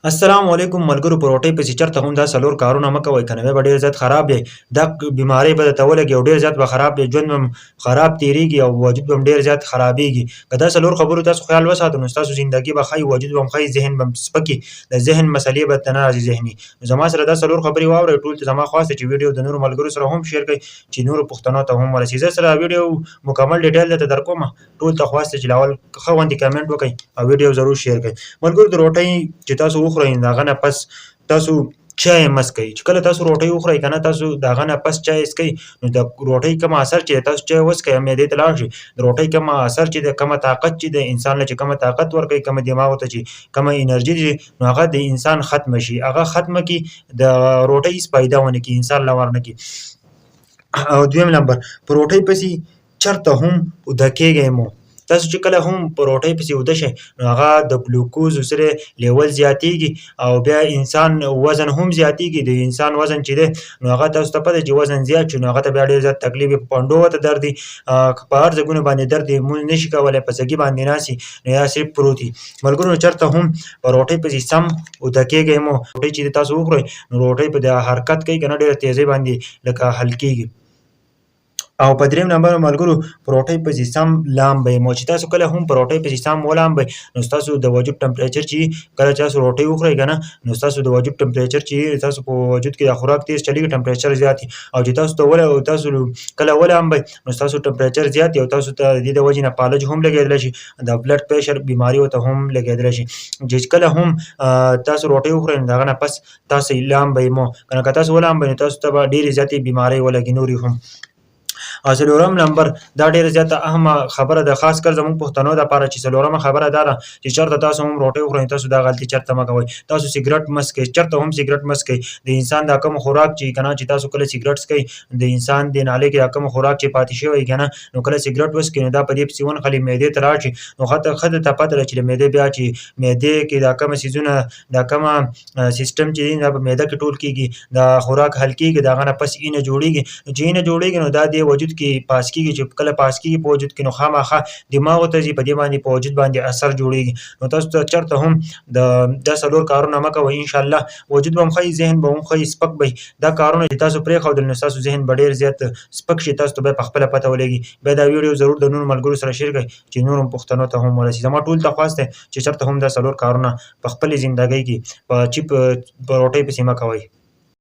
السلام علیکم ملګرو، په روټۍ پسې چرته هم دا څلور کارونه مه کوئ، کنه به ډیر زیات خراب دی. دا بیماری به درته ولګي او ډیر زیات به خراب دی، ژوند به خراب تیریږي او وجود به هم ډیر زیات خرابیږي. که دا څلور خبرو تاسو خیال وساتو نو ستاسو زندګي به ښه وي، وجود به هم ښه وي، ذهن به هم سپک وي، د ذهن مسلې به درته نه راځي ذهني. نو زما سره دا څلور خبرې واورئ. ټول ته زما خواست چې ویډیو د نورو ملګرو سره هم شیر کړئ چې نورو پښتنو ته هم ورسي. زه سره ویډیو مکمل ډیټیل درته درکوم. ټول ته خواست چې لاول ښه غوندې کمنټ وکړئ او ویډیو ضرور شیر کړئ. ملګرو، د روټۍ چې تاسو وخورئ د هغه نه پس تاسو چای مه څکئ. چې کله تاسو روټۍ وخورئ که نه، تاسو د هغه نه پس چای څکئ نو د روټۍ کوم اثر چې تاسو چای وڅکئ معدې ته لاړ شي، د روټۍ کوم اثر چې د کومه طاقت چې د انسان له چې کومه طاقت ورکوي، کومه دماغ ته چې کومه انرژي دي، نو هغه د انسان ختمه شي، هغه ختمه کړي، د روټۍ هېڅ فایده ونه کړي، انسان له ورنه کړي. او دویم نمبر، په روټۍ پسې چرته هم اوده کېږئ مو. تاسو چې کله هم په روټۍ پسې اوده شئ نو هغه د ګلوکوز سره لیول زیاتیږي او بیا انسان وزن هم زیاتیږي. د انسان وزن چې دی نو هغه تاسو ته پته چې وزن زیات شي نو هغه ته بیا ډېر زیات تکلیف وي، په پنډو ورته درد وي، په هر ځایونو باندې درد وي، لمونځ نشي کولی، په ځګي باندې ناست نو یا صرف پروت وي. ملګرو، نو چېرته هم په روټۍ پسې سم اوده کېږئ مو. روټۍ چې تاسو وخورئ نو روټۍ په د حرکت کوي که نه، ډېره تیزۍ باندې لکه حل کېږي. او په دریم نمبر ملګرو، په روټۍ پسې سم لامبئ مو. چې تاسو کله هم په روټۍ پسې سم ولامبئ نو ستاسو د وجود ټمپریچر چې کله چې تاسو روټۍ وخورئ که نه نو ستاسو د وجود ټمپریچر چې تاسو په وجود کې د خوراک تیز چلیږي، ټمپریچر زیات وي. او چې تاسو ته ولا تاسو کله ولامبئ نو ستاسو ټمپریچر زیات وي او تاسو ته د دې د وجې نه فالج هم لګېدلی شي، د بلډ پریشر بیماري ورته هم لګېدلی شي. چې کله هم تاسو روټۍ وخورئ نو د هغه نه پس تاسو لامبئ مو، کنه که تاسو ولامبئ نو تاسو ته به ډېرې زیاتې بیمارۍ ولګي نورې هم. او څلورم نمبر، دا ډېره زیاته اهمه خبره ده، خاص کر زموږ پښتنو دپاره، چې څلورمه خبره دا ده چې چېرته تاسو هم روټۍ وخورئ تاسو دا غلطي چېرته مه کوئ، تاسو سګرټ مه څکئ. چېرته هم سګرټ مه څکئ. د انسان دا کوم خوراک چې که نه، چې تاسو کله سګرټ څکئ د انسان د نالۍ کې دا کوم خوراک چې پاتې شوی که نه، نو کله سګرټ وڅکئ نو دا په دې پسې ونښلي، معدې ته لاړ شي. نو ښه درته پته ده چې د معدې بیا چې معدې کې دا کوم څیزونه، دا کومه سیستم چې دی دا په معده کې ټول کېږي، دا خوراک حل کېږي، د هغه نه پس اینه جوړېږي. نو چې اینه جوړېږي نو دا د وجود کې پاس کېږي. چې کله پاس کېږي په وجود کې نو خامخا دماغو ته ځي، په دې باندې په وجود باندې اثر جوړېږي. نو تاسو ته چېرته هم د دا څلور کارونه مه کوئ، انشاءالله وجود به هم ښه وي، ذهن به هم ښه وي، سپک به وي. دا کارونه چې تاسو پرېښودل نو ستاسو ذهن به ډېر زیات سپک شي، تاسو ته به په خپله پته ولګي. بیا دا ویډیو ضرور د نورو ملګرو سره شیر کړئ چې نورو پښتنو ته هم ورسي. زما ټول ته خواست دی چې چېرته هم دا څلور کارونه په خپلې زندګۍ کې په چیپ په روټۍ پسې مه کوئ.